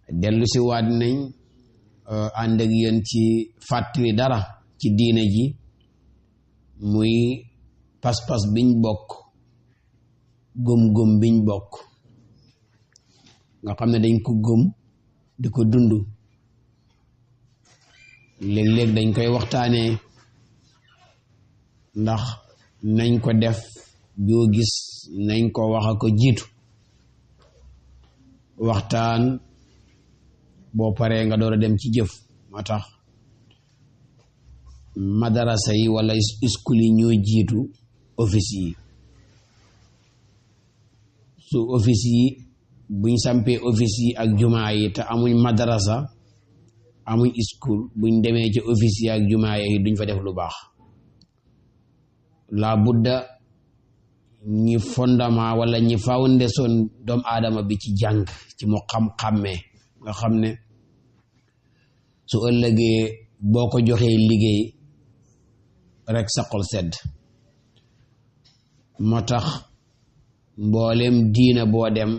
dellu si waat nañ ànd ak yéen ci fàttali dara ci diine ji muy pas-pas biñ bokk gëm-gëm biñ bokk nga xam ne dañ ko gëm di ko dund léeg-léeg dañ koy waxtaanee ndax nañ ko def joo gis nañ ko wax a ko jiitu waxtaan boo paree nga door a dem ci jëf moo tax madarasa yi wala iskul yi ñoo jiitu office yi su office yi buñ sampee office yi ak jumaa yi te amuñ madarasa amuñ iskul buñ demee ci office yi ak jumaa yi duñ fa def lu baax la budda ñi fondement wala ñi foundation doomu aadama bi ci jàng ci mu xam-xàmmee nga xam ne su ëllëgee boo ko joxee liggéey rek sa xol sedd moo tax mboolem diina boo dem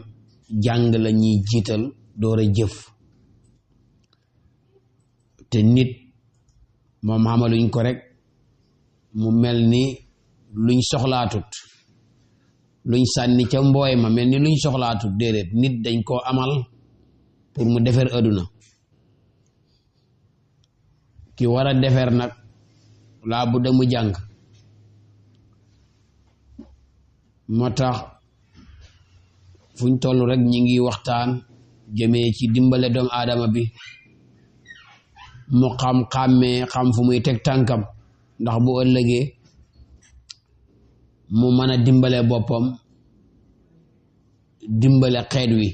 jàng la ñuy jiital door a jëf te nit moom xamaluñ ko rek mu mel ni luñ soxlaatut luñ sànni ca mbooy ma mel ni luñ soxlaatut déedéet nit dañ koo amal pour mu defer aduna ki war a defer nag laa budda mu jàng moo tax fuñ toll rek ñi ngi waxtaan jëmee ci dimbale doomu aadama bi mu xam-xàmmee xam fu muy teg tànkam ndax bu ëllëgee mu mën a dimbale boppam dimbale xeet wi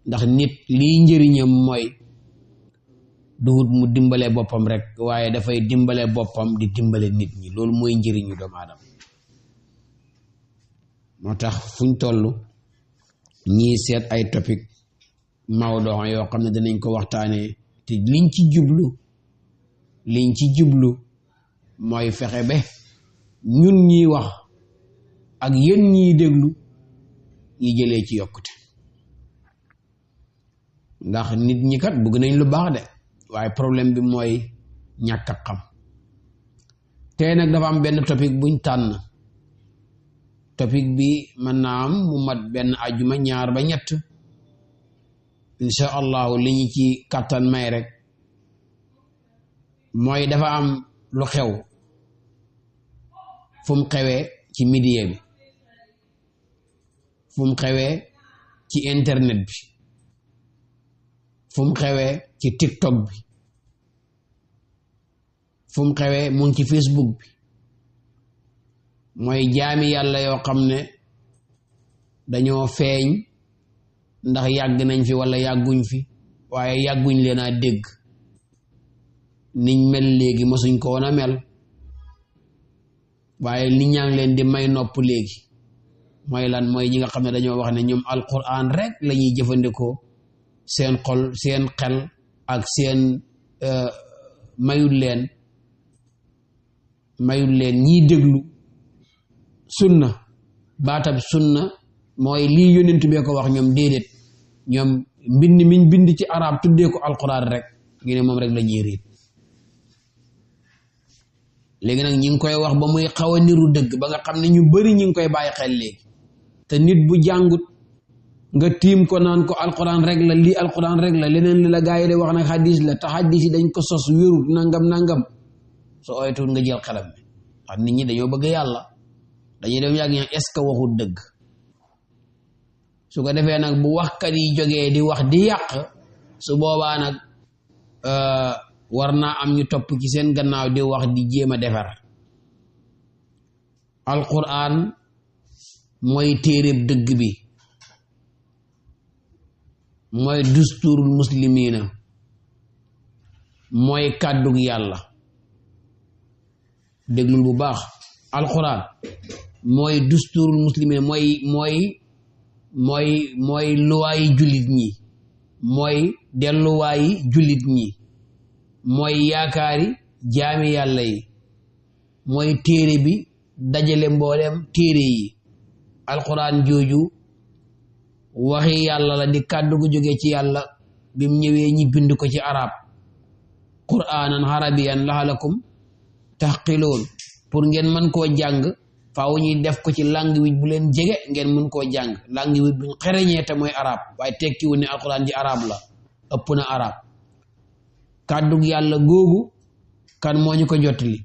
ndax nit lii njëriñam mooy duhut mu dimbale boppam rek waaye dafay dimbale boppam di dimbale nit ñi loolu mooy njëriñu doomu aadama moo tax fuñ toll ñii seet ay topic mawduu yoo xam ne danañ ko waxtaanee te liñ ci jublu mooy fexe ba ñun ñiy wax ak yéen ñiy déglu ñi jëlee ci yokkute ndax nit ñi kat bëgg nañ lu baax de waaye problème bi mooy ñàkk a xam tey nag dafa am benn topic buñ tànn topic bi mën naa am mu mat benn ajuma ñaar ba ñett insha allahu li ñu ci kàttan may rek mooy dafa am lu xew fu mu xewee ci media bi fu mu xewee ci internet bi fu mu xewee ci TikTok bi fu mu xewee mu ngi ci Facebook bi mooy jaami yàlla yoo xam ne dañoo feeñ ndax yàgg nañ fi wala yàgguñ fi waaye yàgguñ leen a dégg niñ mel léegi mosuñ ko woon a mel waaye nit ñaa ngi leen di may nopp léegi mooy lan mooy ñi nga xam ne dañoo wax ne ñoom alquran rek la ñuy jëfandikoo seen xol seen xel ak seen mayul leen ñiy déglu sunna baatab sunna mooy lii yonent bee ko wax ñoom déedéet ñoom mbind miñ bind ci arab tuddee ko alquran rek ngi ne moom rek la ñuy riit léegi nag ñi ngi koy wax ba muy xaw a niru dëgg ba nga xam ne ñu bari ñi ngi koy bàyyi xel léegi te nit bu jàngut nga tiim ko naan ko alquran rek la lii alquran rek la leneen li la gaa yi de wax nag xadis la te xadis yi dañ ko sos wérut nangam soo oytuut nga jël xelam bi ndax nit ñi dañoo bëgg yàlla dañuy dem yàgg ñaan est-ce que waxut dëgg su ko defee nag bu waxkat yi jógee di wax di yàq su boobaa nag war naa am ñu topp ci seen gannaaw di wax di jéem a defar alquran mooy téereb dëgg bi mooy dusturul muslimina mooy kàddug yàlla déglul bu baax alquran mooy dusturul muslimina mooy luwaayi jullit ñi mooy delluwaayi jullit ñi mooy yaakaari jaami yàlla yi mooy téere bi dajale mboolem téere yi alquran jooju waxi yàlla la di kàddu gu jóge ci yàlla bim ñëwee ñi bind ko ci arab qur'anan arabiyan laalakum taqiloon pour ngeen mën koo jàng faaw ñuy def ko ci language bu leen jege ngeen mën koo jàng language buñ xereñee te mooy arab waaye tekkiwul ne alquran ji arab la ëpp na arab kàddug yàlla googu kan moo ñu ko jottali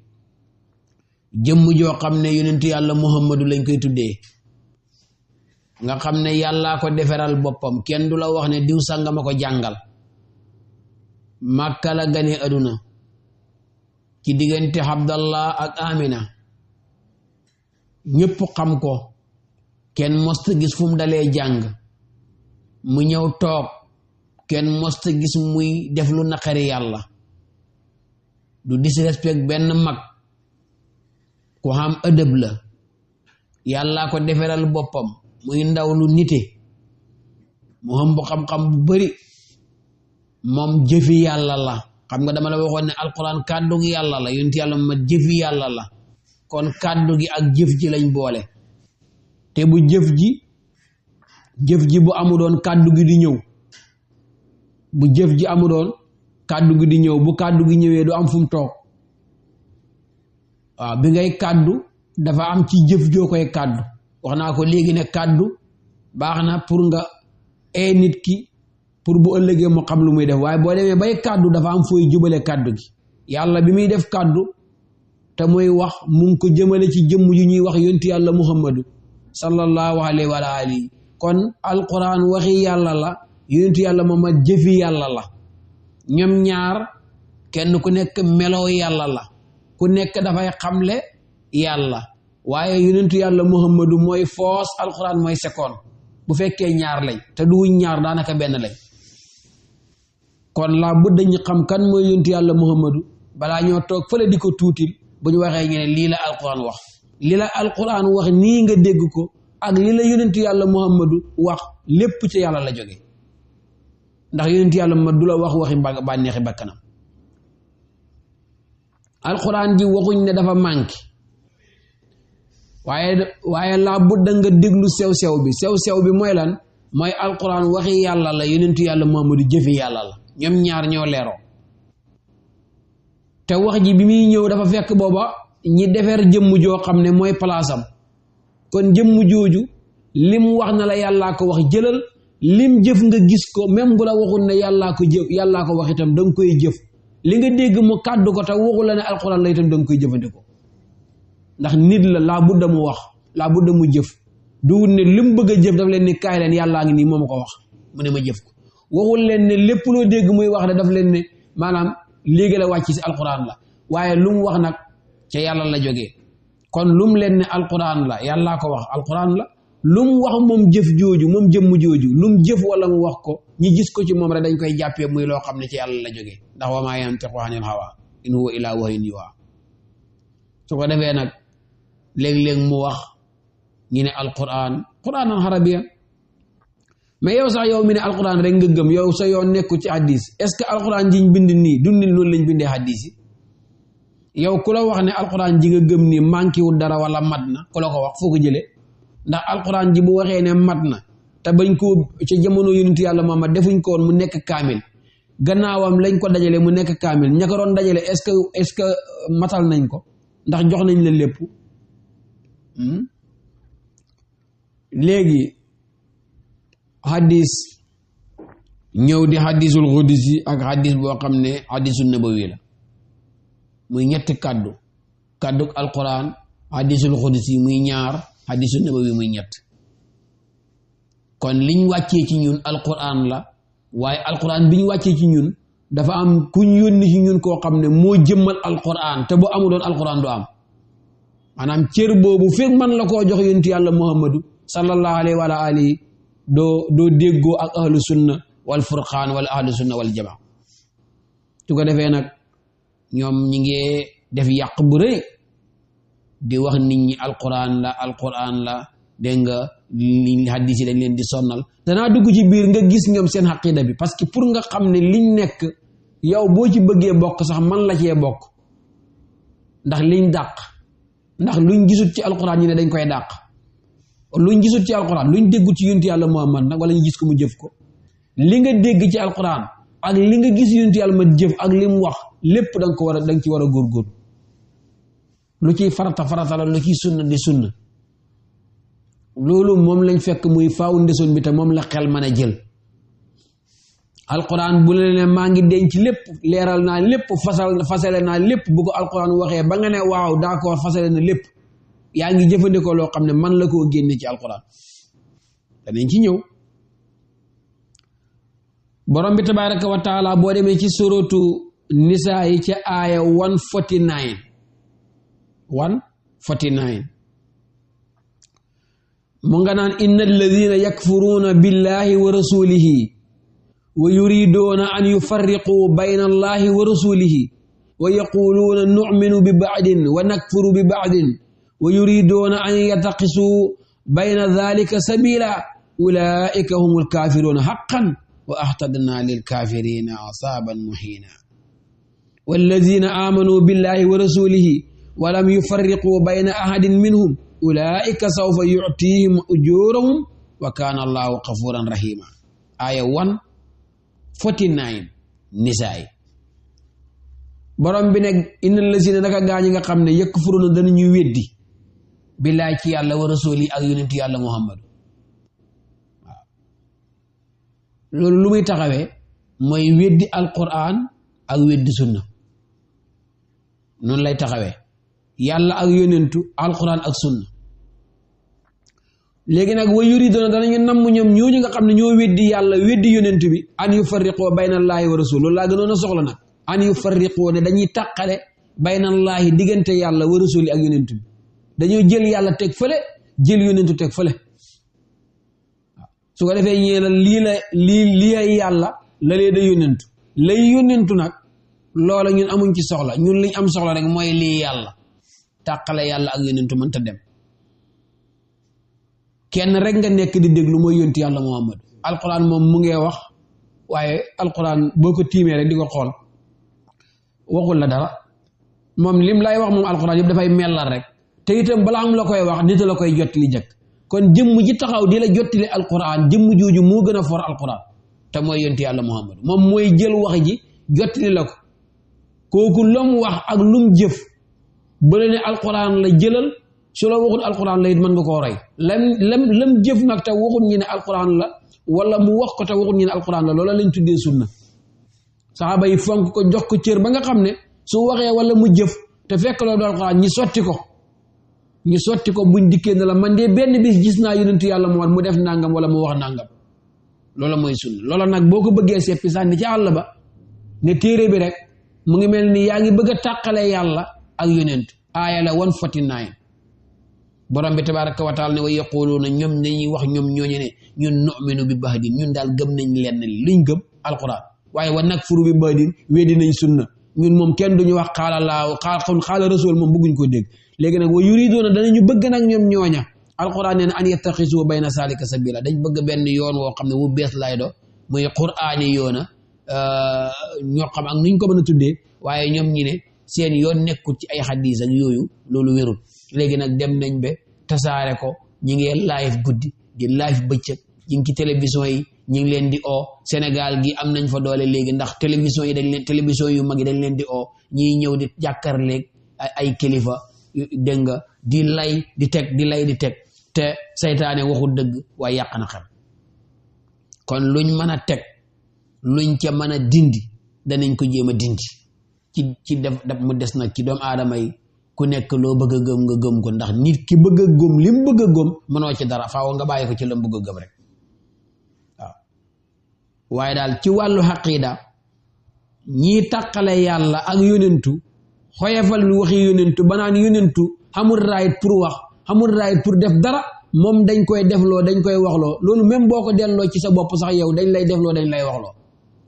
jëmm joo xam ne yonentu yàlla muhammadu lañ koy tuddee nga xam ne yàllaa ko deferal boppam kenn du la wax ne diw sàngama ko jàngal Màkka la gane aduna ci diggante Abdallah ak Amina ñëpp xam ko kenn mosta gis fu mu dalee jàng mu ñëw toog kenn mosta gis muy def lu naqari yàlla du disrespect benn mag ku xam ëdëb la yàllaa ko deferal boppam muy ndaw lu nite mu xam bu xam-xam bu bari moom jëfi yàlla la xam nga dama la waxoon ne alquran kàddu gi yàlla la yonent yàlla ma jëfi yàlla la kon kàddu gi ak jëf ji lañ boole te bu jëf ji bu amu doon kàddu gi di ñëw bu jëf ji amu doon kàddu gi di ñëw bu kàddu gi ñëwee du am fu mu toog waaw bi ngay kàddu dafa am ci jëf joo koy kàddu wax naa ko léegi ne kàddu baax na pour nga nit ki pour bu ëllëgee mu xam lu muy def waaye boo demee bay kàddu dafa am fooy jubale kàddu gi yàlla bi muy def kàddu te muy wax mu ngi ko jëmale ci jëmm ju ñuy wax yonti yàlla muhammadu sallallahu alayhi wa alihi kon alquran waxi yàlla la yonti yàlla Muhammad jëfi yàlla la ñoom ñaar kenn ku nekk meloo yàlla la ku nekk dafay xamle yàlla waaye yonentu yàlla muhammadu mooy foos alquran mooy sekoon bu fekkee ñaar lañ te duwuñ ñaar daanaka benn lañ kon laa budda ñu xam kan mooy yonentu yàlla muhammadu balaa ñoo toog fële di ko tuutil bu ñu waxee ñu ne lii la alquran wax lii la alquran wax nii nga dégg ko ak lii la yonentu yàlla muhammadu wax lépp ci yàlla la jóge ndax yonentu yàlla muhammadu du la wax waxi bànneexi bakkanam alquran ji waxuñ ne dafa manqué waaye laa budda nga déglu sew-sew bi mooy lan mooy alquran waxi yàlla la yonentu yàlla muhammadu jëfi yàlla la ñoom ñaar ñoo leeroo te wax ji bi muy ñëw dafa fekk booba ñi defar jëmm joo xam ne mooy palaasam kon jëmm jooju lim wax na la yàllaa ko wax jëlal lim jëf nga gis ko même bu la waxul ne yàllaa ko wax itam da nga koy jëf li nga dégg mu kàddu ko te waxul la ne alquran la itam da nga koy jëfandikoo ndax nit la laa budda mu wax laa budda mu jëf duwul ne lim bëgg a jëf daf leen ni kaay leen yàllaa ngi nii moo ma ko wax mu ne ma jëf ko waxul leen ne lépp loo dégg muy wax de daf leen ne maanaam léegi la wàcc si alquran la waaye lu mu wax nag ca yàlla la jógee kon lu mu leen ne alquran la yàllaa ko wax alquran la lu mu wax moom jëf jooju moom jëmm jooju lu mu jëf wala mu wax ko ñi gis ko ci moom rek dañ koy jàppee muy loo xam ne ci yàlla la jógee ndax wa maa yantiqu anil hawaa in huwa illaa wahyun yuuhaa su ko defee nag léeg-léeg mu wax ñi ne alquran quranan arabiya mais yow sax yow mi ne alquran rek nga gëm yow sa yoon nekku ci hadis est ce que alquran jiñ bind nii du nit loolu lañ bindee hadis yi yow ku la wax ne alquran ji nga gëm nii manqué wul dara wala mat na ku la ko wax foo ko jëlee ndax alquran ji bu waxee ne mat na te bañ ko ci jamono yonentu yàlla Muhammad defuñ ko woon mu nekk kaamil gannaawam lañ ko dajale mu nekk kaamil ña ko doon dajale est ce que matal nañ ko ndax jox nañ la lépp léegi hadis ñëw di hadisul xudsi ak hadis boo xam ne hadisul nabawi la muy ñetti kàddu alquran hadisul xudsi muy ñaar hadisul nabawi muy ñett kon liñ wàccee ci ñun alquran la waaye alquran bi ñu wàccee ci ñun dafa am kuñ yónni ci ñun koo xam ne moo jëmmal alquran te bu amu doon alquran du am maanaam cër boobu fekk man la koo jox yonentu yàlla muhammadu sallallahu alayhi wa alihi doo déggoo ak ahlu sunna wal furqaan wala ahlu sunna wal jamaa su ko defee nag ñoom ñi ngi def yàq bu rëy di wax nit ñi alquran la dégg nga li hadis yi dañ leen di sonnal danaa dugg ci biir nga gis ñoom seen xaqida bi parce que pour nga xam ne liñ nekk yow boo ci bëggee bokk sax man la cee bokk ndax liñ dàq ndax luñ gisut ci alquran ñu ne dañ koy dàq luñ gisut ci alquran luñ déggut ci yonent yàlla Muhammad nag wala ñu gis ko mu jëf ko li nga dégg ci alquran ak li nga gis yonent yàlla mat jëf ak li mu wax lépp da nga ci war a góorgóorlu lu ciy farata la lu ciy sunna di sunna loolu moom lañ fekk muy foundation bi te moom la xel mën a jël alquran bu la ne maa ngi denc lépp leeral naa lépp fasale naa lépp bu ko alquran waxee ba nga ne waaw d'accord fasale na lépp yaa ngi jëfandikoo loo xam ne man la koo génne ci alquran danañ ci ñëw borom bi tabaraka wa taala boo demee ci suratu nisaa yi ca aaya 149 mu nga naan inna alladina yakfuruuna billahi wa rasulihi wa yuriduuna an yufarriquu bayna allahi wa rasulihi wa yaquluuna nu'minu bi ba'din wa nakfuru bi ba'din wa yuriduuna an yattaqisuu bayna dhalika sabila ulaika humul kaafiruuna haqqan wa ahtadna lil kaafirina asaban muhina walladina aamanu billahi wa rasulihi wa lam yufarriquu bayna ahadin minhum ulaika sawfa yu'tihim ujurahum wa kana allahu ghafuran rahima aya 149 nisaay borom bi ne innal lazina naka gaañi nga xam ne yakfuruna danañu weddi billahi ci yàlla wa rasuli ak yonent yàlla muhammad waaw loolu lu muy taxawee mooy weddi alquran ak weddi sunna noonu lay taxawee yàlla ak yonentu alquran ak sunna léegi nag wa yuriduna danañu namm ñoom ñooñu nga xam ne ñoo weddi yàlla weddi yonentu bi an yufarriqoo baynallaahi wa rasul loolu laa gënoon a soxla nag an yufarriqoo ne dañuy tàqale baynallaahi diggante yàlla wa rasuli ak yonentu bi dañoo jël yàlla teg fële jël yonentu teg fële waaw su ko defee ñee la lii ay yàlla la lee da yonentu lay yonentu nag loola ñun amuñ ci soxla ñun liñ am soxla rek mooy lii yàlla tàqale yàlla ak yonentu mënta dem kenn rek nga nekk di déglu mooy yonti yàlla muhammad alquran moom mu ngee wax waaye alquran boo ko tiimee rek di ko xool waxul la dara moom lim lay wax moom alquran yëpp dafay mellal rek te itam balaa am la koy wax nit la koy jottali jëkk kon jëmm ji taxaw di la jottali alquran jëmm jooju moo gën a for alquran te mooy yonti yàlla muhammad moom mooy jël wax ji jottali la ko kooku lum wax ak lum jëf bu la ne alquran la jëlal su la waxul alquran la it mën nga koo roy lam jëf nag te waxul ñi ne alquran la wala mu wax ko te waxul ñi ne alquran la loola lañ tuddee sunna saxaaba yi fonk ko jox ko cër ba nga xam ne su waxee wala mu jëf te fekk loolu alquran ñi sotti ko buñ dikkee ne la man de benn bis gis naa yonentu yàlla mu def nangam wala mu wax nangam loola mooy sunna loola nag boo ko bëggee seppi sànni ci àll ba ne téere bi rek mu ngi mel ni yaa ngi bëgg a tàqale yàlla ak yonent aaya la 149 borom bi tabaraka wa taala ne wa yaquluuna ñoom dañuy wax ñoom ñooñu ne ñun nu'minu bi bahdin ñun daal gëm nañ lenn liñ gëm alquran waaye wa nakfuru bi bahdin weddi nañ sunna ñun moom kenn duñu wax xaala laaw xaala rasul moom bëgguñ ko dégg léegi nag wa yuriduuna danañu bëgg nag ñoom ñooña alquran nee na an yattaxisu bayna salika sabila dañ bëgg benn yoon woo xam ne wu bees lay do muy qur'aani yoona ñoo xam ak nuñ ko mën a tuddee waaye ñoom ñi ne seen yoon nekkul ci ay xadis ak yooyu loolu wérul léegi nag dem nañ ba tasaare ko ñi ngi live guddi di live bëccëg ñi ngi ci télévision yi ñi ngi leen di oo Sénégal gi am nañ fa doole léegi ndax télévision yu mag yi dañ leen di oo ñiy ñëw di jàkkaarleeg ay kilifa dégg nga di lay di teg te saytaane waxul dëgg waaye yàq na xam kon luñ mën a teg luñ ca mën a dindi danañ ko jéem a dindi ci def mu des nag ci doomu aadama yi ku nekk loo bëgg a gëm nga gëm ko ndax nit ki bëgg a gëm li mu bëgg a gëm mënoo ci dara faaw nga bàyyi ko ci la mu bëgg a gëm rek waaw waaye daal ci wàllu xaqiida ñii tàqale yàlla ak yonentu xoyefal waxi yonentu ba naan yonentu xamul right pour wax xamul right pour def dara moom dañ koy defloo dañ koy waxloo loolu même boo ko delloo ci sa bopp sax yow dañ lay defloo dañ lay waxloo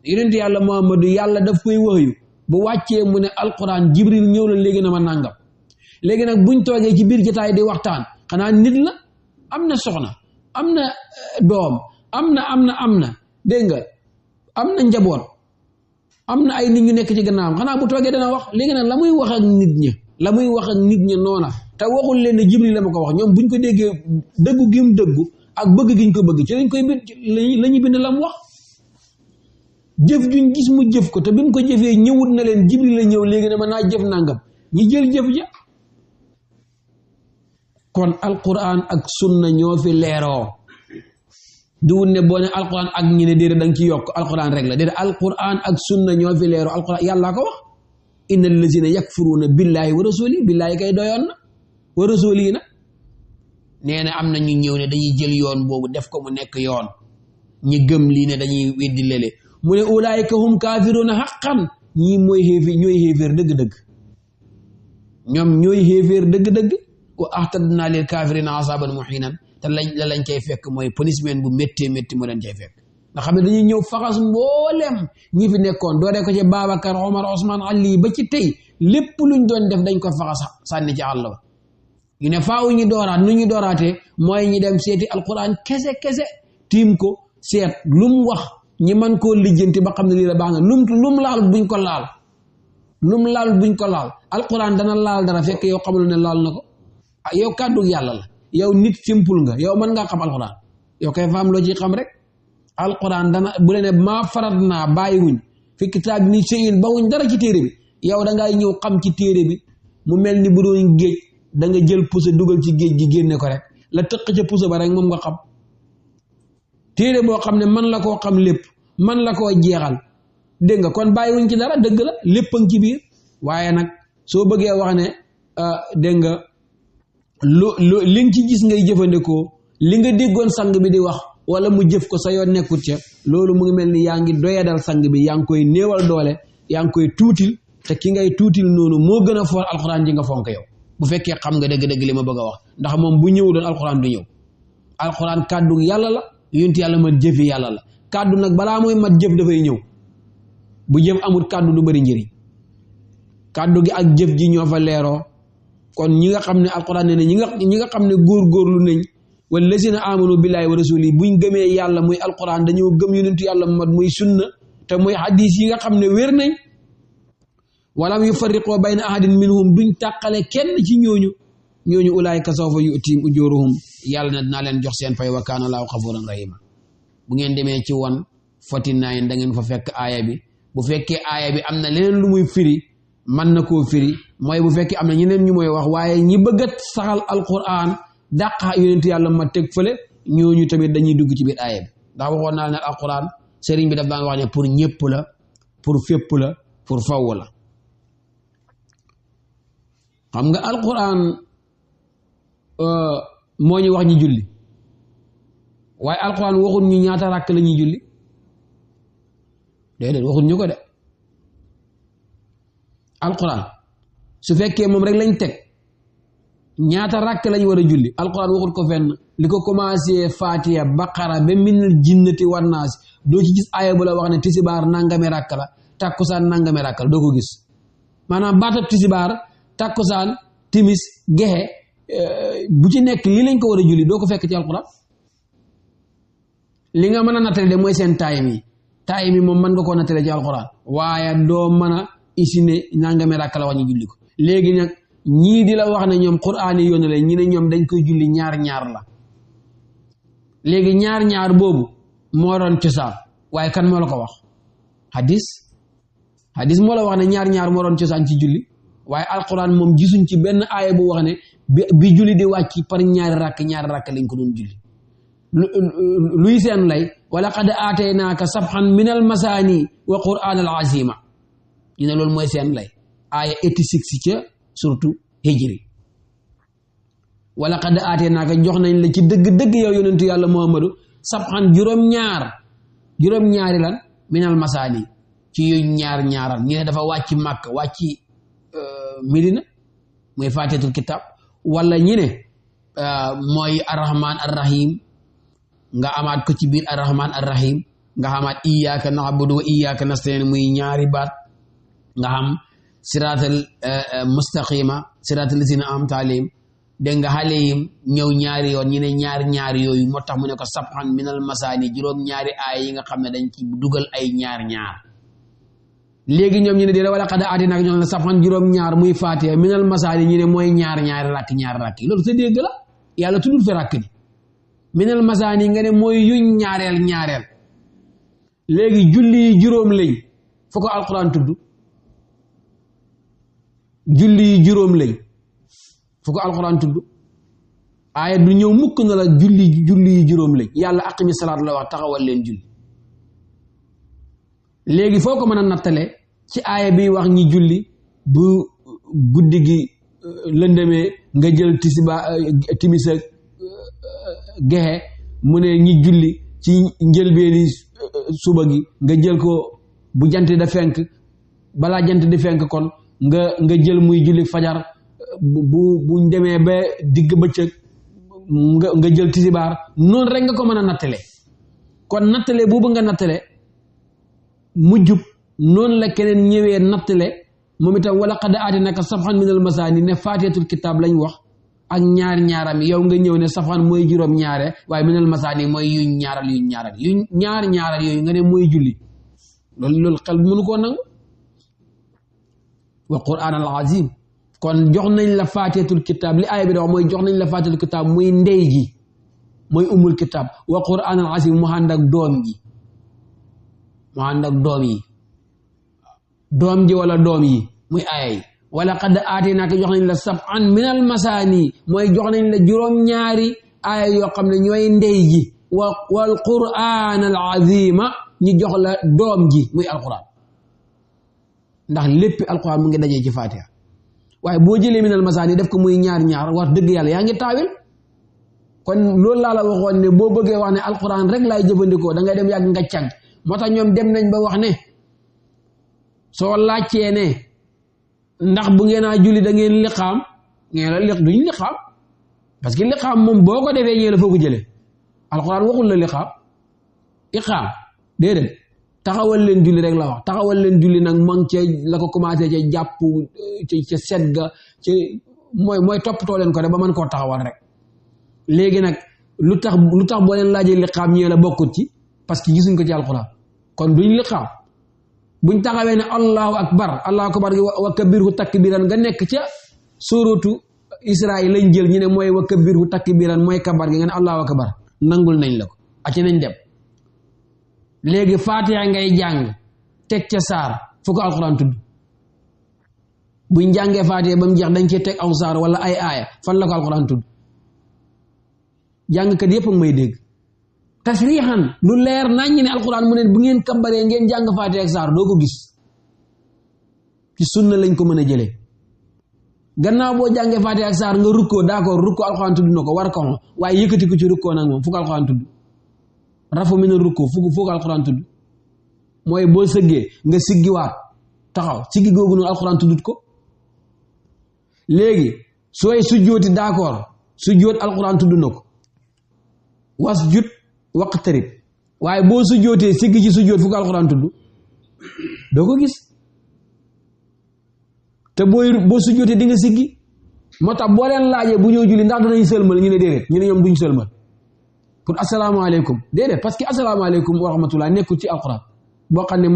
yonentu yàlla Muhammadu yàlla daf koy waxyu bu wàccee mu ne alquran jibril ñëw la léegi na ma nàngam léegi nag buñ toogee ci biir jotaay di waxtaan xanaa nit la am na soxna am na doom am na dégg nga am na njaboot am na ay nit ñu nekk ci gannaawam xanaa bu toogee dana wax léegi nag la muy wax ak nit ña noona te waxul leen ne jibril la ma ko wax ñoom buñ ko déggee dëggu gi mu dëggu ak bëgg giñ ko bëgg ci lañ koy la ñu bind la mu wax jëf juñ gis mu jëf ko te bi mu ko jëfee ñëwut na leen Jibril la ñëw léegi ne ma naa jëf nangam ñi jël jëf ja kon alquran ak sunna ñoo fi leeroo duwut ne boo ne alquran ak ñi ne déedéet da nga ci yokk alquran rek la déedéet alquran ak sunna ñoo fi leeroo alquran yàllaa ko wax innal lazina yakfuruuna billaahi wa rasuli billaahi kay doyoon na wa rasuli na nee na am na ñu ñëw ne dañuy jël yoon boobu def ko mu nekk yoon ñi gëm lii ne dañuy weddi lele mu ne ulaayika hum kaafiruuna haqqan ñii mooy xéeféer ñooy xéeféer dëgg-dëgg ñoom ñooy xéeféer dëgg-dëgg wa ahtadnaa lil kaafiriina azaaban muhiinan te lañ cay fekk mooy punishment bu méttee métti moo leen cay fekk nga xam ne dañuy ñëw faxas mboolem ñi fi nekkoon dooree ko ci Babacar Omar Ousmane Ali ba ci tey lépp luñ doon def dañ ko faxas sànni ci àll ba ñu ne faaw ñu dooraat nu ñu dooraatee mooy ñi dem seeti alquran kese tiim ko seet lum wax ñi man koo lijjanti ba xam ne lii la baax na lum laal buñ ko laal alquran dana laal dara fekk yow xamul ne laal na ko yow kàddu yàlla la yow nit simple nga yow mën ngaa xam alquran yow kay faam loo ci xam rek alquran dana bu leen ne maa farat naa bàyyiwuñ fi kitaab ni shay'in bawuñ dara ci téere bi yow da ngay ñëw xam ci téere bi mu mel ni bu doon géej da nga jël puso dugal ci géej gi génne ko rek la tëq ca puso ba rek moom nga xam téere boo xam ne man la koo xam lépp man la koo jeexal dégg nga kon bàyyiwuñ ci dara dëgg la lépp a ngi ci biir waaye nag soo bëggee wax ne dégg nga li nga ci gis ngay jëfandikoo li nga déggoon sang bi di wax wala mu jëf ko sa yoon nekkut ca loolu mu ngi mel ni yaa ngi doyadal sang bi yaa ngi koy néewal doole yaa ngi koy tuutil te ki ngay tuutil noonu moo gën a foor alxuraan ji nga fonk yow bu fekkee xam nga dëgg-dëgg li ma bëgg a wax ndax moom bu ñëw doon alxuraan du ñëw alxuraan kàddu yàlla la yonent yàlla mat jëfi yàlla la kàddu nag balaa mooy mat jëf dafay ñëw bu jëf amul kàddu du bëri njëriñ kàddu gi ak jëf ji ñoo fa leeroo kon ñi nga xam ne alxuraan ne ñi nga xam ne góorgóorlu nañ wala lazina amanu billaahi wa rasuli buñ gëmee yàlla muy alquran dañoo gëm yonentu yàlla mat muy sunna te muy hadis yi nga xam ne wér nañ walam yufarriqoo bayna ahadin minhum duñ tàqale kenn ci ñooñu ulaayika sawfa yu'tiihim ujuurahum yàlla na dinaa leen jox seen fay wa kaana laahu gafuuran rahiima bu ngeen demee ci 149 da ngeen fa fekk aaya bi bu fekkee aaya bi am na leneen lu muy firi mën na koo firi mooy bu fekkee am na ñeneen ñu mooy wax waaye ñi bëgg a saxal alquran dàqa yonentu yàlla ma teg fële ñooñu tamit dañuy dugg ci biir aaya bi ndax waxoon naa ne alquran sëriñ bi daf daan wax ne pour ñëpp la pour fépp la pour faw la xam nga alquran moo ñu wax ñi julli waaye alquran waxul ñu ñaata ràkk la ñuy julli déedéet waxul ñu ko de alquran su fekkee moom rek lañ teg ñaata ràkk lañ war a julli alquran waxut ko fenn li ko commencé fatiha baqara ba minal jinnati wan naas doo ci gis aaya bu la wax ne tisibaar nangami ràkk la takkusaan nangami ràkk la doo ko gis maanaam baatab tisibaar takkusaan timis gexe bu ci nekk lii lañ ko war a julli doo ko fekk ci alquran li nga mën a nattale de mooy seen taayim yi moom mën nga koo nattale ci alquran waaye doo mën a isine nangami ràkk la wax ñu julli ko léegi nag ñii di la wax ne ñoom quraan yi yoon la ñi ne ñoom dañ koy julli ñaar la léegi ñaar boobu moo doon cosaan waaye kan moo la ko wax hadis moo la wax ne ñaar moo doon cosaan ci julli waaye alquran moom gisuñ ci benn aaya bu wax ne bi julli di wàcc par ñaari rakk lañ ko doon julli luy seen lay wala qad aataynaaka sabhan min al masaani wa qur'aan al azima ñu ne loolu mooy seen lay aaya 86 ca surtout hijri wala qad aataynaaka jox nañ la ci dëgg-dëgg yow yonentu yàlla muhammadu sabhan juróom-ñaari lan minal masaani ci yu ñaaral ñu ne dafa wàcc màkk wàcc Medina mooy faatihatul kitab wala ñi ne mooy arrahman arrahim nga amaat ko ci biir arrahman arrahim nga xamaat iyyaka na'budu wa iyyaka nasta'in muy ñaari baat nga xam siraatal mustaqima siraatal lazina an'amta alayhim dégg nga alayhim ñëw ñaari yoon ñu ne ñaari yooyu moo tax mu ne ko sabhan minal masaani juróom-ñaari aay yi nga xam ne dañ ci dugal ay ñaar léegi ñoom ñu ne déedéet wala qad aataynaaka ñoom ne sabhan juróom-ñaar muy faatiha minal masaani ñu ne mooy ñaari rakk yi loolu sa dégg la yàlla tuddul fi rakk ni minal masaani nga ne mooy yuñ ñaareel léegi julli yi juróom lañ fu ko alquran tudd julli yi juróom lañ fu ko alquran tudd aaya du ñëw mukk na la julli yi juróom lañ yàlla aqimi salaat la wax taxawal leen julli léegi foo ko mën a nattale ci aaya bi wax ñi julli bu guddi gi lëndëmee nga jël timis ak gexe mu ne ñi julli ci njëlbeeni suba gi nga jël ko bu jant da fenk balaa jant di fenk kon nga jël muy julli fajar buñ demee ba digg bëccëg nga jël tisibaar noonu rek nga ko mën a nattale kon nattale boobu nga nattale mujjub noonu la keneen ñëwee nattale moom itam wala qad aatinaka sab'an minal masaani ne faatihatul kitaab lañ wax ak ñaaram yow nga ñëw ne safaan mooy juróom ñaare waaye minal masaani mooy yuñ ñaaral yooyu nga ne mooy julli loolu xel mënu koo nangu wa qur'aan al azim kon jox nañ la faatihatul kitaab li aaya bi da wax mooy jox nañ la faatihatul kitaab muy ndey ji mooy umul kitaab wa qur'aan al azim mu ànd ak doom ji mu ànd ak doom yi doom ji wala doom yi muy aaya yi wala qad aatinaaka jox nañ la sab'an minal masaani mooy jox nañ la juróom-ñaari aaya yoo xam ne ñooy ndey ji wal qur'aan al azima ñi jox la doom ji muy alquran ndax lépp alquran mu ngi dajee ci fatiha waaye boo jëlee minal masaani def ko muy ñaar wax dëgg yàlla yaa ngi taawil kon loolu laa la waxoon ne boo bëggee wax ne alquran rek laay jëfandikoo da ngay dem yàgg nga càng moo tax ñoom dem nañ ba wax ne soo laajtee ne ndax bu ngeen a julli da ngeen liqaam ngeen la duñ liqaam parce que liqaam moom boo ko defee ñee la foo ko jëlee alquran waxul la liqaam iqaam déedéet taxawal leen julli rek la wax taxawal leen julli nag ma ngi ca la ko commencé ca jàpp ca set ga ca mooy toppatoo leen ko rek ba mën koo taxawal rek léegi nag lu tax boo leen laajee liqaam ñee la bokkut ci parce que gisuñ ko ci alquran kon duñ liqaam buñ taxawee ne allahu akbar gi wa kabirhu takbiran nga nekk ca sóoratu Israël lañ jël ñu ne mooy wa kabirhu takbiran mooy kabar gi nga ne allahu akbar nangul nañ la ko aci nañ dem léegi fatiha ngay jàng teg ca saar fu ko alquran tudd buñ jàngee fatiha ba mu jeex dañ cee teg aw saar wala ay aaya fan la ko alquran tudd jàngkat yépp may dégg tasriixan lu leer nañ ne alquran mu ne bu ngeen kambaree ngeen jàng fatiha ak saar doo ko gis ci sunna lañ ko mën a jëlee gannaaw boo jàngee fatiha ak saar nga rukkoo d'accord rukkoo alquran tudd na ko war ko waaye yëkkati ko ci rukkoo nag moom fu ko alquran tudd rafu mi na rukkoo fu ko alquran tudd mooy boo sëggee nga siggiwaat taxaw siggi googu noonu alquran tuddut ko léegi sooy sujjooti d'accord sujjoot alquran tudd na ko wasjud waqtarib waaye boo sujjootee siggi ci sujjoot fu ko alquran tudd doo ko gis te boo sujjootee di nga siggi moo tax boo leen laajee bu ñëw julli ndax danañ sëlmal ñu ne déedéet ñu ne ñoom duñ sëlmal pour asalaamaaleykum déedéet parce que asalaamaaleykum wa rahmatullah nekkul ci alquran boo xam ne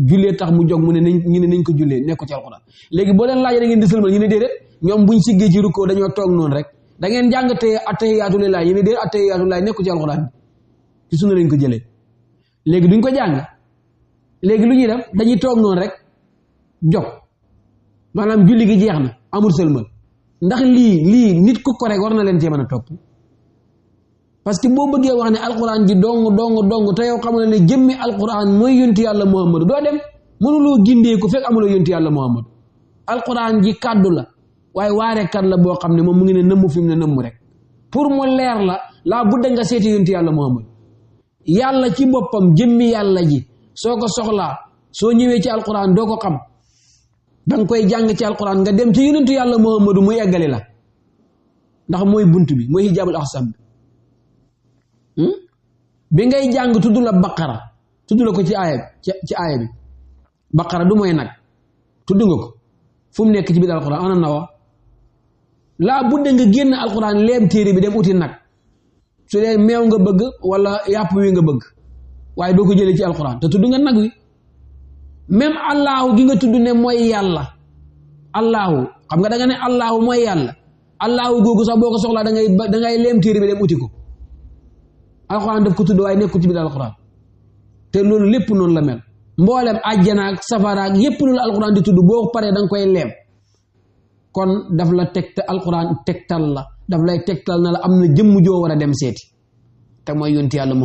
jullee tax mu jóg mu ne ñu ne nañ ko jullee nekkul ci alquran léegi boo leen laajee da ngeen di sëlmal ñu ne déedéet ñoom buñ siggee ci rukkoo dañoo toog noonu rek da ngeen jàng te attahiyaatu lillaah ñu ne déedéet attahiyaatu lillaah nekkul ci alquran ci sunna lañ ko jëlee léegi duñ ko jàng léegi lu ñuy def dañuy toog noonu rek jóg maanaam julli gi jeex na amul sëlmal ndax lii nit ku ko rek war na leen cee mën a topp parce que boo bëggee wax ne alquran ji dong te yow xamul ne jëmmi alquran mooy yonti yàlla muhammadu doo dem mënuloo gindee ko fekk amuloo yonti yàlla muhammadu alquran ji kàddu la waaye waarekat la boo xam ne moom mu ngi ne nëmmu fi mu ne nëmmu rek pour mu leer laa budda nga seeti yonti yàlla muhammadu yàlla ci boppam jëmmi yàlla ji soo ko soxlaa soo ñëwee ci alquran doo ko xam danga koy jàng ci alquran nga dem ci yonentu yàlla muhammadu mu eggali la ndax mooy bunt bi mooy hijaabul ahsam bi ngay jàng tudd la baqara tudd la ko ci aaya bi baqara du mooy nag tudd nga ko fu mu nekk ci biir alquran ana nawa laa budde nga génn alquran leem téere bi dem uti nag su dee meew nga bëgg wala yàpp wi nga bëgg waaye doo ko jëlee ci alquran te tudd nga nag wi même allahu gi nga tudd ne mooy yàlla allahu xam nga da nga ne allahu mooy yàlla allahu googu sax boo ko soxlaa da ngay leem téere bi dem uti ko alquran daf ko tudd waaye nekkul ci biir alquran te loolu lépp noonu la mel mboolem àjjana ak safara ak yépp loolu alquran di tudd boo paree da nga koy leem kon daf la tegte alquran tegtal la daf lay tegtal na la am na jëmm joo war a dem seeti te mooy yonti yàlla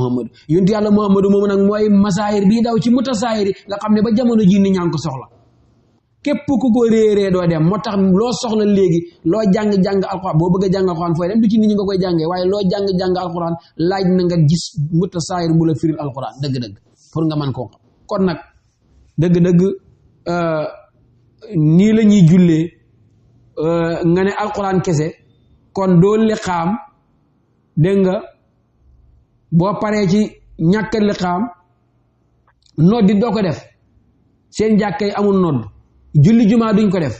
muhammadu moomu nag mooy masaayir bii daw ci mutasaayiri nga xam ne ba jamono ji nit ñaa ngi ko soxla képp ku ko réeree doo dem moo tax loo soxla léegi loo jàng alquran boo bëgg a jàng alquran fooy dem du ci nit ñi nga koy jàngee waaye loo jàng alquran laaj na nga gis mutasaayir bu la firil alquran dëgg-dëgg pour nga mën koo xam kon nag dëgg-dëgg nii la ñuy jullee nga ne alquran kese kon doo liqaam dégg nga boo paree ci ñàkk liqaam noddi doo ko def seen jàkka yi amul nodd julli jumaa duñ ko def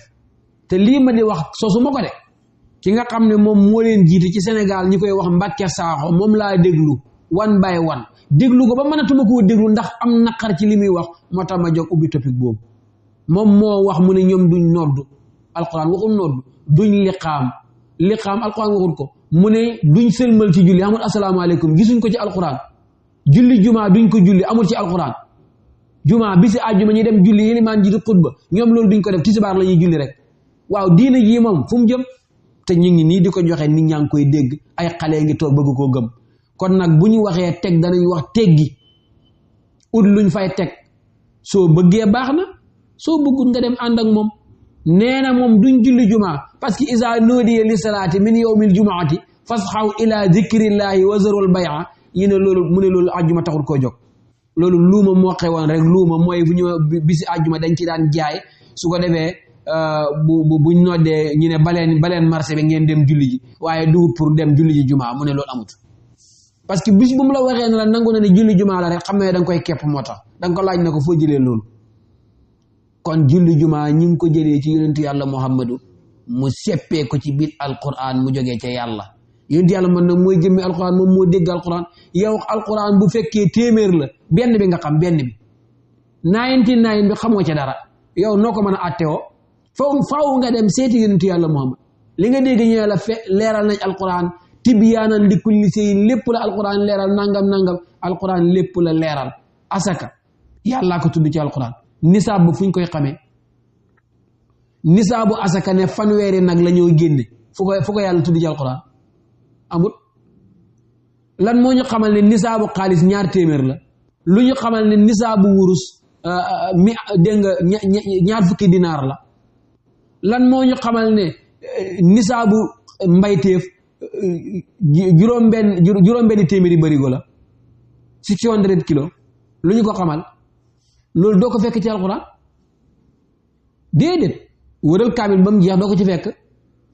te lii ma di wax sosu ma ko de ki nga xam ne moom moo leen jiite ci Sénégal ñi koy wax Mbàkke Saaxo moom laa déglu one by one déglu ko ba mënatuma koo déglu ndax am naqar ci li muy wax moo tax ma jóg ubbi topic boobu moom moo wax mu ne ñoom duñ nodd alquran waxul nodd duñ liqaam alquran waxul ko mu ne duñ sëlmal ci julli amul asalaamaaleykum gisuñ ko ci alquran julli jumaa duñ ko julli amul ci alquran jumaa bisi àjjuma ñi dem julli yilimaan ji di xutba ñoom loolu duñ ko def tisbaar la ñuy julli rek waaw diina ji moom fu mu jëm te ñu ngi nii di ko joxe nit ñaa ngi koy dégg ay xale ngi toog bëgg koo gëm kon nag bu ñu waxee teg danañ wax teggi ut luñ fay teg soo bëggee baax na soo bëggut nga dem ànd ak moom nee na moom duñ julli jumaa parce que isa nudiya li salaati min yawmil jumaati fasxaw ila zikrillahi wa zarul bay'a yi ne loolu mu ne loolu àjjuma taxul koo jóg loolu luuma moo xewoon rek luuma mooy bu ñu bisi àjjuma dañ ci daan jaay su ko defee buñ noddee ñu ne baleen marché bi ngeen dem julli ji waaye du pour dem julli ji jumaa mu ne loolu amut parce que bis bu mu la waxee ne la nangu na ne julli jumaa la rek xam ne da nga koy kepp moo tax da nga ko laaj na ko foo jëlee loolu kon julli jumaa ñi ngi ko jëlee ci yonentu yàlla muhammadu mu seppee ko ci biir alquran mu jógee ca yàlla yonentu yàlla man nag mooy jëmmi alquran moom moo dégg alquran yow alquran bu fekkee téeméer la benn bi nga xam benn bi 99 bi xamoo ca dara yow noo ko mën a attewoo faaw nga dem seeti yonentu yàlla muhammad li nga dégg ñu la leeral nañ alquran tibyaanan li kulli shay lépp la alquran leeral nangam alquran lépp la leeral asaka yàllaa ko tudd ci alquran nisaab ba fu ñu koy xamee nisaabu asaka ne fanweeri nag la ñoo génne fu ko yàlla tudd ci alquran amut lan moo ñu xamal ne nisaabu xaalis 2 téeméer la lu ñu xamal ne nisaabu wurus dégg nga 20 dinaar la lan moo ñu xamal ne nisaabu mbayteef juróom-benn téeméeri barigo la 600 kilos lu ñu ko xamal loolu doo ko fekk ci alquran déedéet wëral kaamil ba mu jeex doo ko ci fekk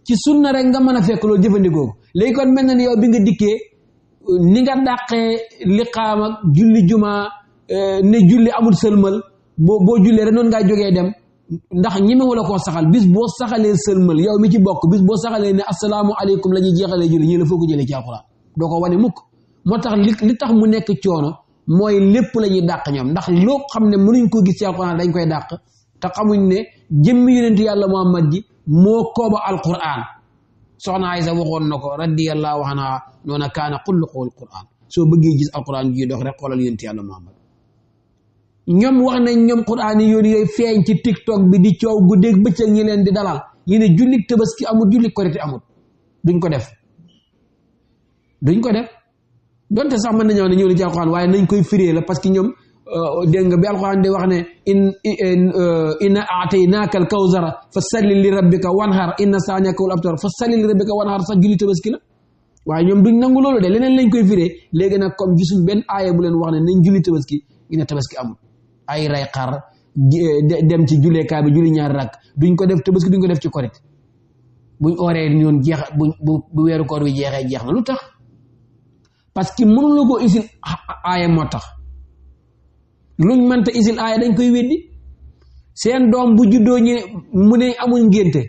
ci sunna rek nga mën a fekk loolu jëfandikoo ko léegi kon mel na ni yow bi nga dikkee ni nga dàqee liqaam ak julli jumaa ne julli amul sëlmal boo jullee rek noonu ngaa jógee dem ndax ñeme wala koo saxal bis boo saxalee sëlmal yow mi ci bokk bis boo saxalee ne asalaamu aleykum la ñuy jeexalee julli ñi la foo ko jëlee ci alquran doo ko wane mukk moo tax li tax mu nekk coono mooy lépp la ñuy dàq ñoom ndax loo xam ne mënuñ ko gis ci alquran dañ koy dàq te xamuñ ne jëmmi yonent yàlla muhammad ji moo kooba alquran soxna Aysa waxoon na ko radiyallahu anha noona kaana xulluqu alquran soo bëggee gis alquran ji dox rek xoolal yonent yàlla muhammad ñoom wax nañ ñoom quran yi yoon yooyu feeñ ci tiktok bi di coow guddeeg bëccëg ñi leen di dalal ñu ne jullit tabaski amul jullit korite amul duñ ko def donte sax mën nañoo ne ñëw na ci alquran waaye nañ koy firee la parce que ñoom dégg nga bi alquran di wax ne inna aataynaaka al kawsara fa salli li rabbika wanhar inna saaniaka wal abtar fa salli li rabbika wanhar sax julli tabaski la waaye ñoom duñ nangu loolu de leneen lañ koy firee léegi nag comme gisuñ benn aaya bu leen wax ne nañ julli tabaski ñu ne tabaski amul ay rey xar dem ci julleekaay bi julli 2 rakk duñ ko def tabaski duñ ko def ci korit buñ ooree ñoon jeex bu weeru koor bi jeex na lu tax parce que mënula ko isil aaya moo tax luñ mënta isil aaya dañ koy weddi seen doom bu juddoo ñu mu ne amul ngénte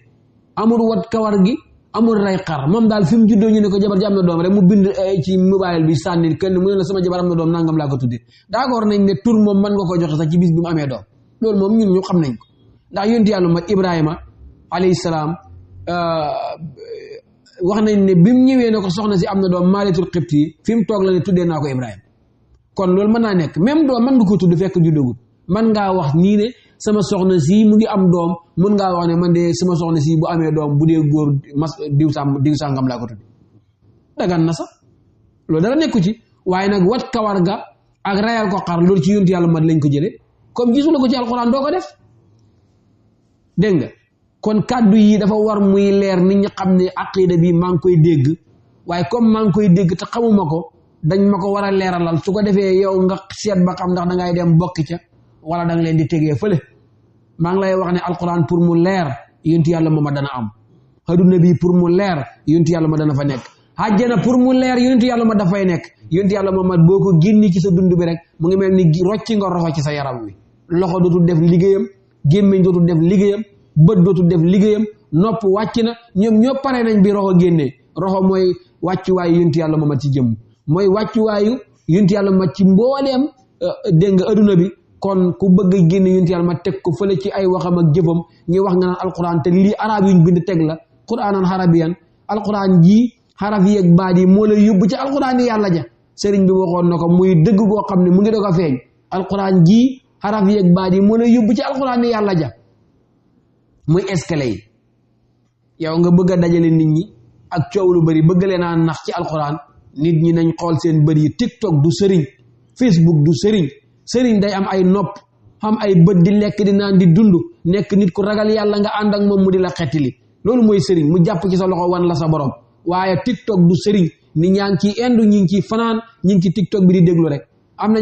amul wat kawar gi amul rey xar moom daal fi mu juddoo ñu ne ko jabar ji am na doom rek mu bind ci mobile bi sànni kenn mu ne la sama jabar am na doom nangam laa ko tudde d'accord nañ ne tur moom mën nga ko joxe sax ci bis bi mu amee doom loolu moom ñun ñu xam nañ ko ndax yonent yàlla mat Ibrahima alayhi salaam wax nañ ne bi mu ñëwee ne ko soxna si am na doom maaletul xibt yi fi mu toog la ne tuddee naa ko Ibrahima kon loolu mën naa nekk même doom mën nga ko tudd fekk juddagul mën ngaa wax nii ne sama soxna si mu ngi am doom mën ngaa wax ne man de sama soxna si bu amee doom bu dee góor diw sàngam laa ko tudd dagan na sax loolu dara nekku ci waaye nag wat kawar ga ak rayal ko xar loolu ci yonent yàlla mat lañ ko jëlee comme gisula ko ci alxuraan doo ko def dégg nga kon kàddu yi dafa war muy leer nit ñi xam ne aqida bi maa ngi koy dégg waaye comme maa ngi koy dégg te xamuma ko dañ ma ko war a leeralal su ko defee yow nga seet ba xam ndax da ngay dem bokki ca wala da nga leen di tegee fële maa ngi lay wax ne alquran pour mu leer yonent yàlla mooma dana am aduna bi pour mu leer yonent yàlla ma dana fa nekk àjjana pour mu leer yonent yàlla ma dafay nekk yonent yàlla mooma boo ko génni ci sa dund bi rek mu ngi mel ni rocci nga roxo ci sa yaram wi loxo dootul def liggéeyam gémmiñ dootul def liggéeyam bët dootul def liggéeyam nopp wàcc na ñoom ñoo pare nañ bi roxo génnee roxo mooy wàccuwaayu yonent yàlla mooma ci jëmm mooy wàccuwaayu yonent yàlla ma ci mbooleem dégg nga aduna bi kon ku bëgg génn yonent yàlla ma teg ko fële ci ay waxam ak jëfam ñuy wax nga naan alquran te lii arab yuñ bind teg la quranan harabiyan alquran ji xaraf yi ak baat yi moo lay yóbbu ci alquran yi yàlla ja sëriñ bi waxoon na ko muy dëgg goo xam ne mu ngi doog a feeñ alquran ji xaraf yi ak baat yi moo lay yóbbu ci alquran yi yàlla ja muy escalier yi yow nga bëgg a dajale nit ñi ak coow lu bari bëgg leen a nax ci alquran nit ñi nañ xool seen bër yi TikTok du sëriñ Facebook du sëriñ day am ay nopp xam ay bët di lekk di naan di dund nekk nit ku ragal yàlla nga ànd ak moom mu di la xettili loolu mooy sëriñ mu jàpp ci sa loxo wan la sa borom waaye TikTok du sëriñ nit ñaa ngi ciy indu ñi ngi ciy fanaan ñi ngi ci TikTok bi di déglu rek am na